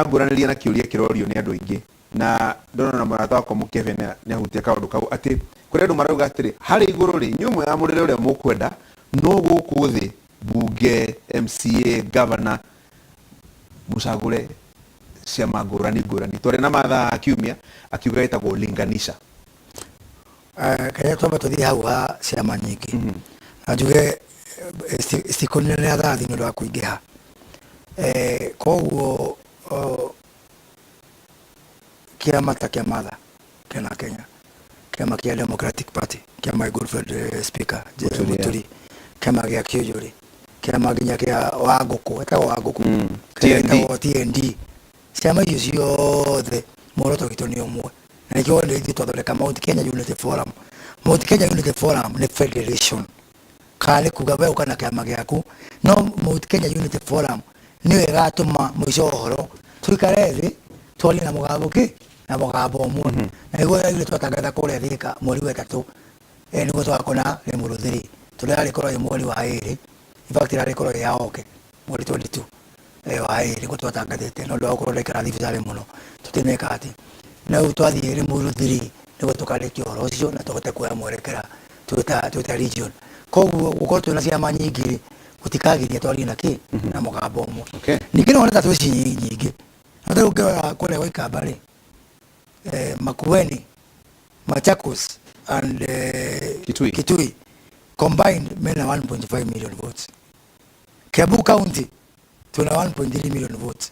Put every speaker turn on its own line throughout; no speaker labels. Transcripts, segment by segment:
Ngũranĩria na kĩũria kĩrorio nĩ andũ aingĩ, na ndona na mũrata wakwa Mũkebe nĩ ahutia kaũndũ kau, atĩ kũrĩ andũ marauga atĩrĩ, harĩa igũrũ rĩ, inyuĩ mwĩyamũrĩre ũrĩa mũkwenda, no gũkũ thĩ bunge, MCA, governor, mũcagũre ciama ngũrani ngũrani. Twarĩ na Martha kiumia akiuga ĩtagwo linganisha.
Kenya twambe tũthiĩ hau ha ciama nyingĩ na njuge citikũninanĩra thathi nĩ ũndũ wa kũingĩha. Koguo kĩama ta kĩa Martha kĩna Kenya, kĩama kĩa Democratic Party, kĩama gĩa Godfred Speaker Mũturi, kĩama gĩa Kĩũnjũri, kĩama nginya kĩa Wangũkũ, etagwo Wangũkũ, kĩrĩa gĩtagwo TND. Ciama icio ciothe muoroto witũ nĩ ũmwe, na nĩkĩo wonire ithuĩ twathondeka Mount Kenya Unity Forum. Mount Kenya Unity Forum nĩ federation, kana nĩ kuga we ũka na kĩama gĩaku, no Mount Kenya Unity Forum nĩyo ĩgatũma mũico wa ũhoro tũikare thĩ twarie na mũgambo kĩ na mũgambo ũmwe. Na nĩguo ithuĩ twatangatha kũrĩa Thika mweri wa ĩtatũ, nĩguo tũgakorwo na Limuru 3, tondũ yarĩkorwo ĩ mweri wa ĩrĩ, in fact ĩrarĩkorwo ĩ ya oke mweri 22 wa ĩrĩ nĩguo twatangathĩte, no ũndũ wa gũkorwo ndaikara thibitarĩ mũno tũtineka atĩ. Na rĩu twathiĩ Limuru 3 nĩguo tũkarĩkia ũhoro ũcio na tũhote kuoya mwerekera twĩ ta region. Koguo gũkorwo twĩna ciama nyingĩ rĩ, gũtikagiria twarie na kĩ na mũgambo ũmwe. Ningĩ no wone ta twĩ nyingĩ, no ta rĩu ũngĩrora kũrĩa gwa Ikamba rĩ, Makueni, Machakos and
Kitui.
Kitui combined mena 1.5 million votes. Kiambu County tuna 1.3 million votes.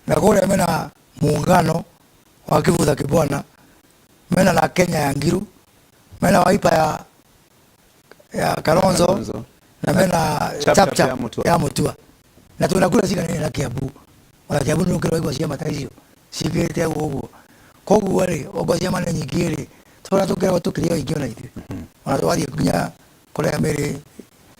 Na kũrĩa mena muungano wa Kivutha Kibwana, mena na Kenya ya Ngiru, mena Wiper ya Kalonzo,
Kalonzo.
Na mena
Chap
Chap
Chap
Chap
ya Mutua.
Ya Mutua. Na tuna kura ciganene na Kiambu. Ona Kiambu nĩ ũkĩrwa ciama ta icio cigĩte ũguo ũguo. Koguo rĩ, okorwo ciama nĩ nyingĩ rĩ, tũrĩa tũkĩragwo tũkĩrĩ o aingĩ ona ithuĩ. Ona twathiĩ nginya kũrĩa mĩrĩ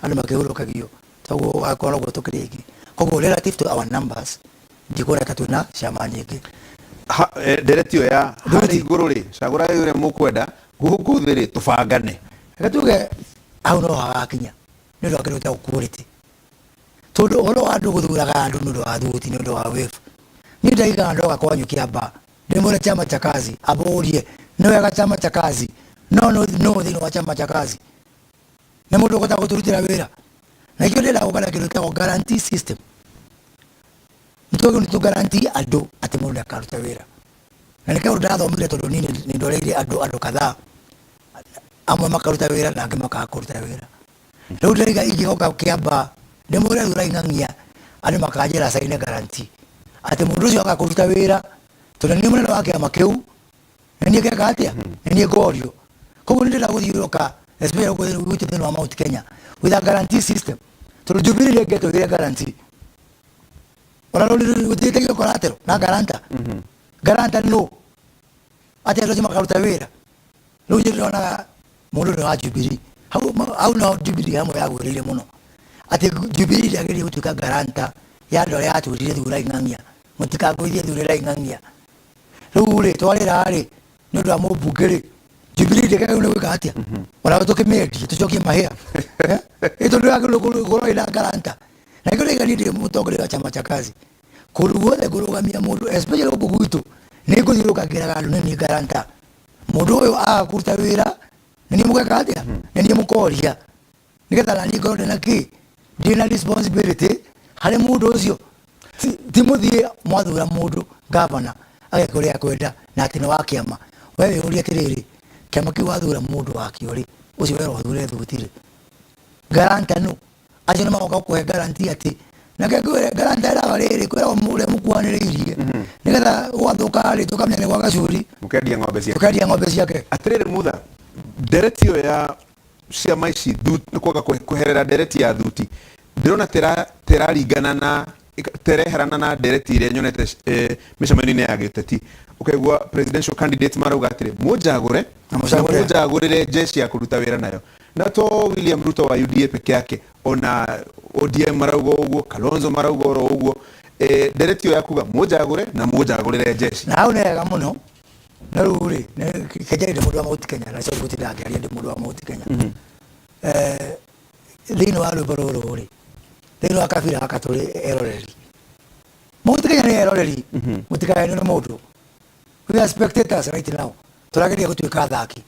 andũ makĩhurũkagio, toguo akorwo ũguo tũkĩrĩ aingĩ. Koguo relative to our numbers, ndikuona ta twĩna ciama nyingĩ.
Ndereti ĩyo ya harĩa
Ndereti.
igũrũ rĩ, cagũrai ũrĩa mũkwenda, gũkũ thĩ rĩ, tũbangane.
Reke tuge hau no hagakinya nĩ ũndũ wa kĩndũ gĩtagwo quality, tondũ ũhoro wa andũ gũthuraga andũ nĩ ũndũ wa thuti, nĩ ũndũ wa wave. Niĩ ndaigaga ndoka kwanyu Kĩamba ndĩmwĩre chama cha kazi, ambũrie nĩ wega chama cha kazi, no no no thĩinĩ wa chama cha kazi nĩ mũndũ ũkũhota gũtũrutĩra wĩra. Na ikĩo ndĩrenda gũka na kĩndũ gĩtagwo guarantee system. Nĩ tũ guarantee andũ atĩ mũndũ ndakaruta wĩra, na nĩ kaũndũ ndathomire tondũ niĩ nĩ ndoreire andũ kadhaa, amwe makaruta wĩra na angĩ makaga kũruta wĩra. Rĩu ndĩraiga ingĩgoka Kĩamba ndĩmwĩre thurai ng'ang'ia, andũ makanjĩra caine guarantee atĩ mũndũ ũcio aga kũruta wĩra, tondũ nĩ niĩ mũnene wa kĩama kĩu, nĩ niĩ ngeka atĩa, nĩ niĩ ngorio. Koguo nĩ ndĩrenda gũthiũrũrũka especially gũkũ gwitũ thĩinĩ wa Mount Kenya with a guarantee system, tondũ Jubilee nĩ ĩngĩatwĩkire guarantee ona gũtiĩtagio collateral na guarantor. Guarantor no atĩ andũ acio makaruta wĩra. Rĩu niĩ ndĩronaga mũndũ nĩ wa Jubilee hau, hau no Jubilee hamwe yagwĩrĩire mũno atĩ Jubilee ndĩagĩrĩire gũtuĩka guarantor ya andũ arĩa yatwĩrire thurai ng'ang'ia, mũtikangũithie thurĩrai ng'ang'ia. Rĩu rĩ twarĩra rĩ nĩ ũndũ wa mũmbunge rĩ, Jubilee ndĩkagĩrĩirwo nĩ gwĩka atĩa? Ona tũkĩmĩendie tũcokie mahĩa, ĩ tondũ yagĩrĩirwo gũkorwo ĩna guarantor. Na nĩkĩo ndĩrauga niĩ ndĩ mũtongoria wa chama cha kazi, kũndũ guothe ngũrũgamia mũndũ especially gũkũ gwitũ, nĩ ngũthiũrũrũka ngĩraga andũ nĩ niĩ guarantor. Mũndũ ũyũ aga kũruta wĩra nĩ niĩ mũgeka atĩa? Nĩ niĩ mũkoria, nĩgetha na niĩ ngorwo ndĩna kĩ, ndĩna responsibility harĩ mũndũ ũcio. Ti mũthiĩ mwathura mũndũ gavana ageka ũrĩa akwenda na atĩ nĩ wa kĩama. We wĩyũrie atĩrĩrĩ, kĩama kĩu wathura mũndũ wakĩo rĩ, ũcio werwo athure thuti rĩ, guarantor nũ? Acio nĩ magoka gũkũhe guarantee atĩ na ke ngwĩre guarantor ĩraga rĩrĩ kwĩragwo ũrĩa mũkuhanĩrĩirie, nĩgetha gwathũka rĩ tũkamenya nĩ gwa gacuri.
Mũkendia ng'ombe ciake.
Tũkendia ng'ombe ciake.
Atĩrĩrĩ Mutha, ndereti ĩyo ya ciama ici nĩ kwaga kweherera ndereti ya thuti, ndĩrona tĩraringana na tereherana na ndereti ĩrĩa nyonete mĩcemanio-inĩ ya gĩũteti. Ũkaigua presidential candidates marauga atĩrĩ, mũnjagũre
na mũcagũre.
Mũnjagũrĩre jeshi ya kũruta wĩra nayo. Na to William Ruto wa UDA peke yake, ona ODM marauga ũguo, Kalonzo marauga oro ũguo. Ndereti ĩyo ya kuga mũnjagũre na mũnjagũrĩre jeshi.
Na hau nĩ hega mũno. Na rĩu rĩ, kenjari ndĩ mũndũ wa Mount Kenya, na cio gũtinda ngĩaria ndĩ mũndũ wa Mount Kenya. Thĩinĩ wa rwĩmbo rũrũ rĩ, thĩinĩ wa kabira gaka tũrĩ eroreri. Mount Kenya nĩ eroreri, mũtikahenio nĩ mũndũ. We are spectators right now, tũrageria gũtuĩka athaki.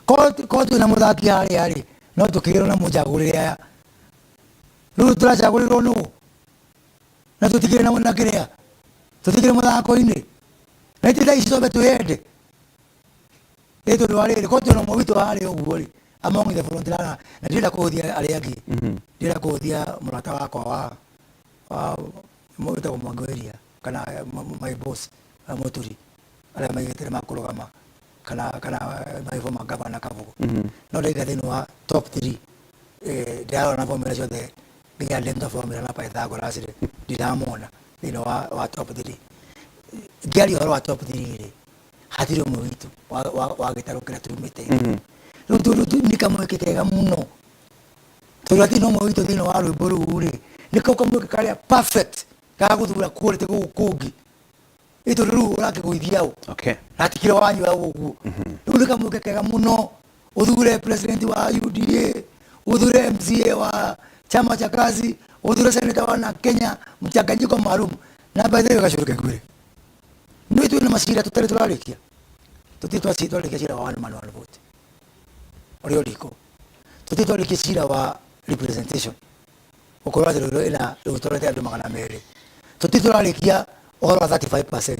Korwo twĩna mũthaki harĩa rĩ, no tũkĩgĩrwo na mũnjagũrĩre aya. Rĩu tũracagũrĩrwo nũ? Na tũtikĩrĩ na kĩrĩa, tũtikĩrĩ mũthako-inĩ. Na ithuĩ thaa ici twambe twĩyende. Ĩ tondũ wa rĩrĩ, korwo twĩna ũmwe witũ harĩa ũguo rĩ, among the front runner, na ndirenda kũhũthia arĩa angĩ, ndirenda kũhũthia mũrata wakwa wa wĩtagwo Mwangi wa Iria kana my boss Mũturi, arĩa maigĩte nĩ makũrũgama kana my former governor Kabugu. No ndaiga thĩinĩ wa top 3, ndĩrarora na formula ciothe nginya Dental formula na Pythagoras rĩ, ndiramona thĩinĩ wa top 3. Ngĩaria ũhoro wa top 3 rĩ, hatirĩ ũmwe witũ wa gĩtarũ kĩrĩa tumĩte. Rĩu tondũ nĩ kamweke kega mũno, tondũ hatirĩ na ũmwe witũ thĩinĩ wa rwĩmbo rũu rĩ, nĩko kamweke karĩa perfect ga gũthura quality gũkũ kũngĩ. Ĩ tondũ rĩu ũrakĩgũithia ũ? Na hatikĩrĩ wanyu hau ũguo. Rĩu nĩ kamweke kega mũno ũthure president wa UDA, ũthure MCA wa chama cha kazi, ũthure senator wa na Kenya mchanganyiko maalum. Na by the way gacũrũke ngwĩre, nĩ twĩna macira tũtarĩ tũrarĩkia, tũtirĩ twarĩkia cira wa one man one vote ũrĩa ũriko, tũtirĩ twarĩkia cira wa representation gũkorwo atĩ Ruiru ĩna rĩu tũrorete andũ 200, tũtirĩ tũrarĩkia ũhoro wa 35%.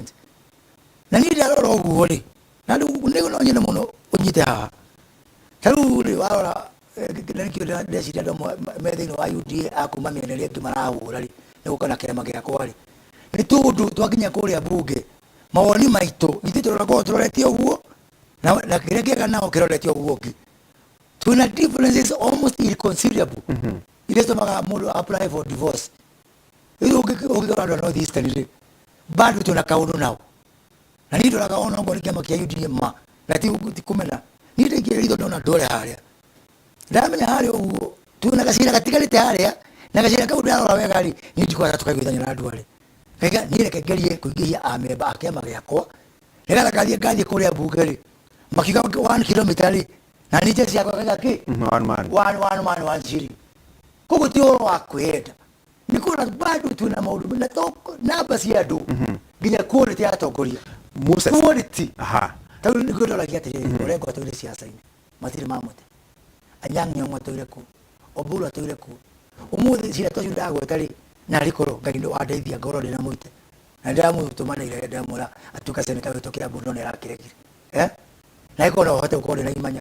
Na niĩ ndarora ũguo rĩ, na rĩu nĩ no nyende mũno ũnyite haha. Ta rĩu rĩ, warora na nĩkĩo ndĩreciria andũ amwe me thĩinĩ wa UDA a kuma mĩena ĩrĩa ĩngĩ marahũra rĩ, nĩ gũka na kĩama gĩakwa rĩ, nĩ tondũ twakinya kũrĩa bunge mawoni maitũ ithuĩ tũroragwo tũrorete ũguo na kĩrĩa kĩega nao kĩrorete ũguo ũngĩ. Twĩna differences almost irreconcilable iria citũmaga mũndũ apply for divorce. Rĩu ũngĩkora andũ a North Eastern rĩ, bado twĩna kaũndũ nao. Na niĩ ndoraga ona okorwo nĩ kĩama kĩa UDA ma, na ti kũmena. Niĩ ndaingĩra ritho ndona ndore harĩa. Ndamenya harĩa ũguo, twĩna gacira gatigarĩte harĩa, na gacira kau ndarora wega rĩ, niĩ ndikwenda tũkaiguithania na andũ arĩa. Ngaiga niĩ reke ngerie kũingĩhia amemba a kĩama gĩakwa, nĩgetha ngathiĩ kũrĩa mbunge rĩ, makiuga 1 kilometer rĩ, na niĩ njeci yakwa ngaiga kĩ?
One man.
One man, one shilling. Koguo ti ũhoro wa kwĩyenda. Nĩ kuona bado twĩna maũndũ na to namba cia andũ nginya quality ya atongoria.
Moses.
Quality.
Aha.
Tondũ nĩguo ndoragia atĩrĩrĩ, Orengo atũire siasa-inĩ, matirĩ mamũte. Anyang' Nyong'o atũire kuo, Oburu atũire kuo. Ũmũthĩ cira ta ũcio ndagweta rĩ, narĩ korwo Ngai nĩ wandeithia ngorwo ndĩna mũite. Na ndĩramũtũmanĩire ndĩramwĩra atuĩka senator witũ Kĩambu no nĩarakĩregire. Eh? Na ĩkorwo no ũhote gũkorwo ndĩna imanya.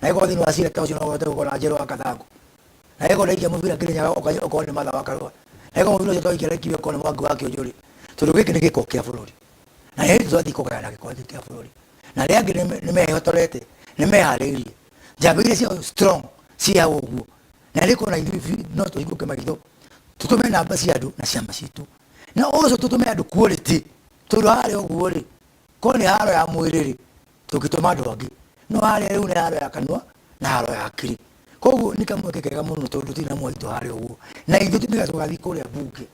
Na ĩkorwo thĩinĩ wa cira ta ũcio no ũhote gũkorwo na Njerũ wa Kathangu. Na ĩkorwo ndaikia mũbira Kĩrĩnyaga ũkorwo nĩ Martha wa Karũa. Na ĩkorwo mũbira ũcio twaikia Laikipia ũkorwo nĩ Mwangi wa Kĩũnjũri. Tondũ gĩkĩ nĩ gĩko kĩa bũrũri. Na hĩndĩ twathiĩ kũgayana gĩko gĩkĩ kĩa bũrũri. Na arĩa angĩ nĩ mehotorete, nĩ meharĩirie. Njamba iria ciao strong ciĩ hau ũguo. Na rĩ na ithuĩ no tũhingũke maitho, tũtũme namba cia andũ na ciama citũ. Na also tũtũme andũ quality. Tondũ harĩa ũguo rĩ, korwo nĩ haro ya mwĩrĩ rĩ, tũngĩtũma andũ angĩ. No harĩa rĩu nĩ haro ya kanua na haro ya hakiri. Koguo nĩ kamweke kega mũno tondũ tũtirĩ na mwaitũ harĩa ũguo. Na ithuĩ nĩgetha tũgathiĩ kũrĩa mbunge,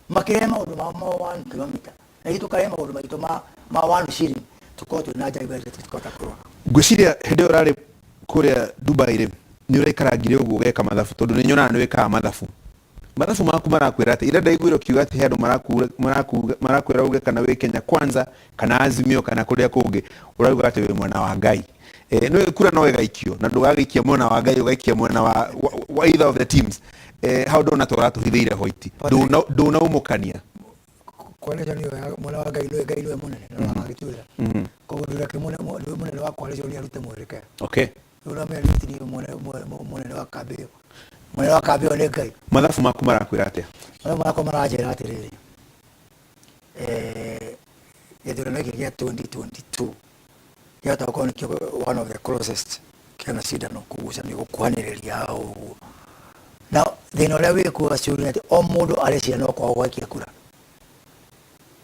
makĩrehe maũndũ mao ma 1 kilometer, na ithuĩ tũkarehe maũndũ maitũ ma 1 shilling, tũkorwo twĩna njamba ĩrĩa tũkahota kũrũa.
Ngwĩciria hĩndĩ ĩyo ũrarĩ kũrĩa Dubai rĩ, nĩ ũraikarangire ũguo ũgeka mathabu tondũ nĩ nyonaga nĩ wĩkaga mathabu. Mathabu maku marakwĩra atĩ ira ndaiguire ũkiuga atĩ he andũ marakwĩra uge kana wĩ Kenya Kwanza kana Azimio kana kũrĩa kũngĩ, ũrauga atĩ wĩ mwena wa Ngai. Nĩ kura no ĩgaikio na ndũgagĩikia mwena wa Ngai, ũgaikia mwena wa either of the teams. Hau ndona ta ũratũhithĩire hoiti, ndũnaumũkania.
Coalition ĩyo ya mwena wa Ngai nĩwe Ngai nĩwe mũnene na agagĩtuĩra. Koguo ndũreke mũnene wa coalition arute mwerekeo. Rĩu ũramenya niĩ ti niĩ mũnene wa kambĩ ĩyo. Mũnene wa kambĩ ĩyo nĩ Ngai.
Mathabu maku marakwĩra atĩa?
Mathabu makwa maranjĩra atĩrĩrĩ, gĩthurano gĩkĩ gĩa 2022 kĩahota gũkorwo nĩkĩo one of the closest kĩana cindano kũgucanio gũkuhanĩrĩria hau ũguo. Na thĩna ũrĩa wĩkuo Gacũrũ nĩ atĩ o mũndũ areciria no kwao gwaikia kura.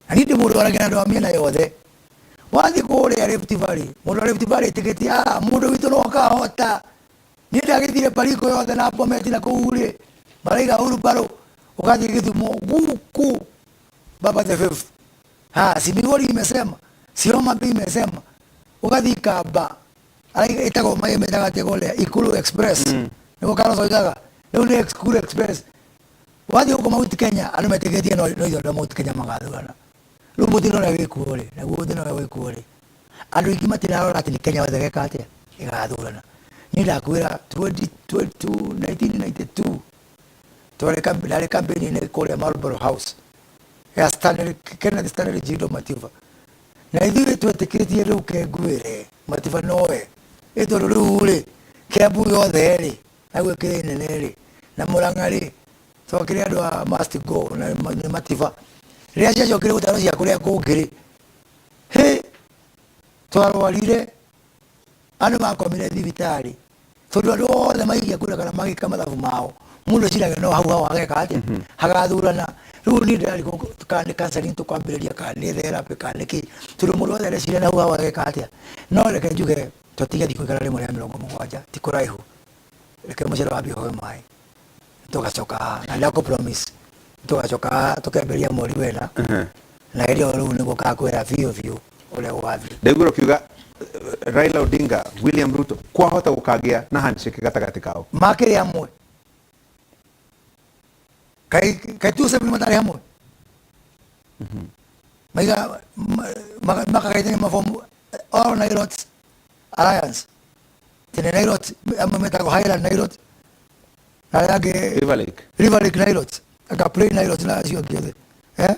Na niĩ ndĩ mũndũ waragia na andũ a mĩena yothe. Wathiĩ kũrĩa Rift Valley, mũndũ wa Rift Valley etĩkĩtie mũndũ witũ no akahota. Niĩ ndagĩthire Baringo yothe na Bomet na kũu rĩ, maraiga hurumbarũ, ũgathiĩ Gĩthumo gũkũ Baba the Fifth. Ha, si Migori imesema, si Homa Bay imesema. Ũgathiĩ Kamba, araiga ĩtagwo metaga atĩa kũrĩa Ikulu Express. Nĩguo Kalonzo oigaga. Rĩu nĩ Ikulu Express. Wathiĩ gũkũ Mount Kenya andũ metĩkĩtie no no ithuĩ andũ a Mount Kenya magathurana. Rĩu mũtino ũrĩa wĩkuo rĩ, naguo thĩna ũrĩa wĩkuo rĩ, andũ aingĩ matirarora atĩ nĩ Kenya yothe ĩgeka atĩa, ĩgathurana. Niĩ ndakwĩra 1992 twarĩ ndarĩ campaign-inĩ kũrĩa Marlborough House ya Stanley, Kenneth Stanley Jindo Matiba. Na ithuĩ twetĩkĩtie rĩu kengwĩre Matiba nowe. Ĩ tondũ rĩu rĩ, Kiambu yothe rĩ, na gwĩ kĩrĩ nene rĩ, na Murang'a rĩ, twakĩrĩ andũ a must go na nĩ Matiba. Rĩrĩa ciacokire gũtarwo cia kũrĩa kũngĩ rĩ, hĩ, twarwarire, andũ makomire thibitarĩ, tondũ andũ othe maikia kura kana magĩka mathabu mao, mũndũ eciragia no hau hau hageka atĩa, hagathurana. Rĩu niĩ ndĩrarigwo kana nĩ counseling tũkwambĩrĩria, kana nĩ therapy, kana nĩ kĩ, tondũ mũndũ wothe areciria na hau hau ageka atĩa. No reke njuge tũtige thikũ igana rĩmwe rĩa mĩrongo mũgwanja, ti kũraihu. Reke mũcere wambie ũhoe maĩ, tũgacoka haha, na ndakũ promise tũgacoka haha tũkĩambĩrĩria mweri wena, na hĩndĩ ĩyo rĩu nĩguo ngakwĩra biũ biũ ũrĩa gũgathiĩ.
Ndaiguire ũkiuga Raila Odinga, William Ruto kwahota gũkagĩa na handshake gatagatĩ kao.
Makĩrĩ hamwe kaĩ kaĩ tu seven matarĩ hamwe maiga makagaithania mabomu all Nilotes Alliance tene Nilotes amwe metagwo Highland Nilotes na arĩa angĩ
River Lake.
River Lake Nilotes anga Plain Nilotes na acio angĩ othe eh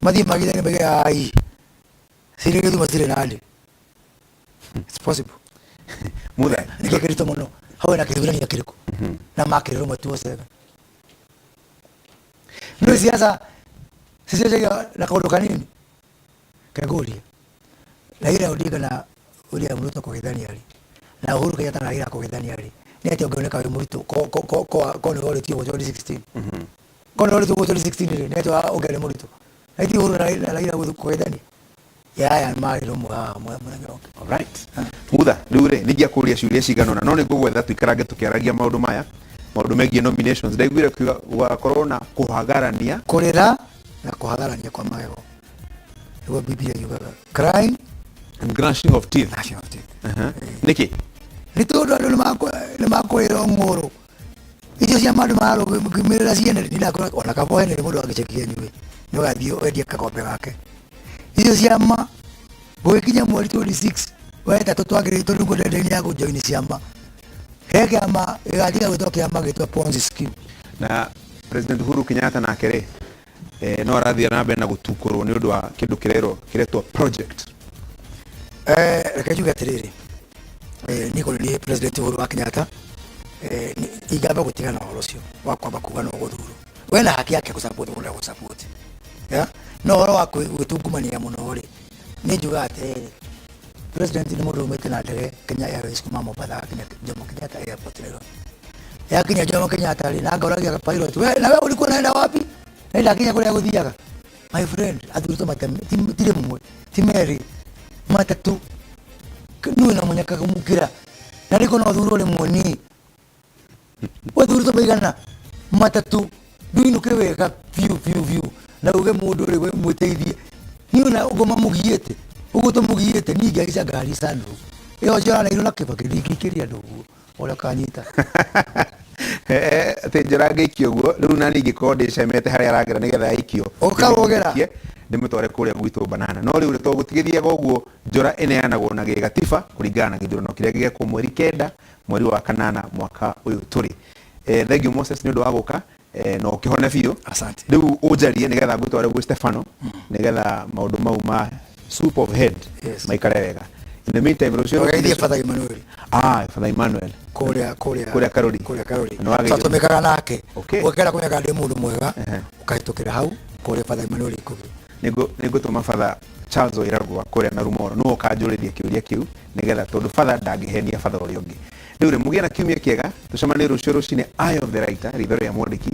mathiĩ magithanie maige ai cirĩ gĩthuma cirĩ nandi. It's possible.
Mutha.
Nĩkĩo kĩritũ mũno hau hena kĩthurania kĩrĩkũ na makĩrĩ rũmwe 207 nĩ siasa cicenjagia na kaũndũ kanini. Kengũrie Raila Odinga na William Ruto kũgeithania rĩ, na Uhuru Kenyatta na Raila kũgeithania rĩ, nĩ atĩa ũngĩoneka wĩ mũritũ ko nĩ worĩtio ũguo 2016? Ko nĩ worĩtio ũguo 2016 rĩ, nĩ atĩa ũngĩarĩ mũritũ? Na ti Uhuru na Raila kũgeithania yaya marĩ rũmwe haha mũthenya ũngĩ.
Alright. Mutha, rĩu rĩ, nĩ ingĩakũria ciũria cigana ũna, no nĩ ngũgwetha tũikarange tũkĩaragia maũndũ maya, maũndũ megiĩ nominations. Ndaiguire kiuga gũgakorwo na kũhagarania.
Kũrĩra na kũhagarania kwa magego. Nĩguo Biblia yugaga. Crying
and gnashing of teeth.
Gnashing of teeth.
Nĩkĩ?
Nĩ tondũ andũ nĩ makũrĩra ng'ũrũ. Icio cia mandũ mararũmĩrĩra ciene nĩ ndakora ona kabohe nĩ mũndũ angĩcekia nyue. Nĩ ũgathiĩ wendie kakombe gake. Icio ciama gũgĩkinya mweri 26 wetatũ twagĩrĩirwo tondũ nĩguo ndende ya kũjoin ciama. He kĩama gĩgatiga gwĩtwo kĩama gĩtwo Ponzi scheme.
Na President Uhuru Kenyatta nake rĩ, no arathiĩ na mbere na gũtukũrwo nĩ ũndũ wa kĩndũ kĩrerwo kĩretwo project.
Reke njuge atĩrĩrĩ, niĩ kũrĩ niĩ President Uhuru wa Kenyatta, ingĩamba gũtigana ũhoro ũcio wa kwamba kuga no gũthurwo. We na haki yake gũ support mũndũ ũrĩa gũ support. Yeah? No ũhoro wa gwĩtungumania mũno rĩ, niĩ njugaga atĩrĩrĩ, President nĩ mũndũ umĩte na ndege Kenya Airways kuma Mombatha akinya Jomo Kenyatta Airport Nairobi. Yakinya Jomo Kenyatta rĩ, na ngoragia pilot, we na we ulikuwa unaenda wapi? Na ndakinya kũrĩa gũthiaga. My friend, athurĩtwo maita ti rĩmwe, ti merĩ, matatũ. Niĩ na mũnyaka kũmũkĩra. Na rĩko no thurwo rĩmwe niĩ. We thurĩtwo maigana matatũ. Ndũinũke wega biũ biũ biũ. Na uge mũndũ rĩ, we mwĩteithie. Niĩ ona ũguo mamũgiĩte, ũguo tũmũgiĩte, niĩ ingĩhaica ngari sunroof. Ĩyo njoranĩirwo na Kĩbakĩ, ndingĩikĩria andũ ũguo. Ũrĩa ũkanyita.
Atĩ njora ngĩikio ũguo, rĩu nani ingĩkorwo ndĩcemete harĩa aragera nĩgetha aikio.
Ũkarũgĩra.
Ndĩmũtware kũrĩa gwitũ banana. No rĩu to gũtigĩthiaga ũguo, njora ĩneanagwo na gĩgatiba kũringana na gĩthurano kĩrĩa gĩgekwo mweri 9 mweri wa 8 mwaka ũyũ tũrĩ. Thank you Moses nĩ ũndũ wa gũka, na ũkĩhone biũ.
Asante.
Rĩu ũnjarie nĩgetha ngũtware gwĩ Stefano nĩgetha maũndũ mau ma soup of head maikare wega. In the meantime, rũciũ
Ũgeithie Father Emmanuel.
Father Emmanuel.
Kũrĩa, kũrĩa,
Kũrĩa Karuri.
Kũrĩa Karuri.
Na wagĩrĩirwo.
Twatũmĩkaga nake.
Okay.
Ũkĩenda kũmenya kana ndĩ mũndũ mwega, ũkahĩtũkĩra hau kũrĩa Father Emmanuel Ikugi.
Nĩngũtũma Father Charles Oiragwa kũrĩa na Rumoro, nĩwe ũkanjũrĩria kĩũria kĩu nĩgetha tondũ Father ndangĩhenia Father ũrĩa ũngĩ. Rĩu rĩ, mũgĩe na kiumia kĩega, tũcemanie rũciũ rũcinĩ Eye of the Writer, ritho rĩa mwandĩki,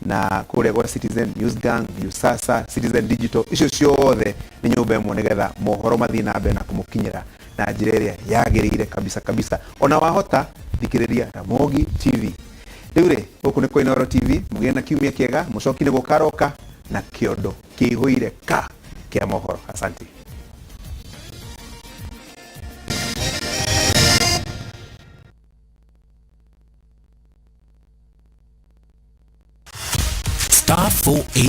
na kũrĩa gwa Citizen News Gang, Viusasa, Citizen Digital, icio ciothe nĩ nyũmba ĩmwe nĩgetha mohoro mathiĩ na mbere na kũmũkinyĩra na njĩra ĩrĩa yagĩrĩire kabisa kabisa. Ona wahota thikĩrĩria Ramogi TV. Rĩu rĩ, gũkũ nĩ kwa Inooro TV, mũgĩe na kiumia kĩega, mũcoki nĩ gũkaroka na kĩondo kĩihũire ka kĩa mohoro. Asante.
48.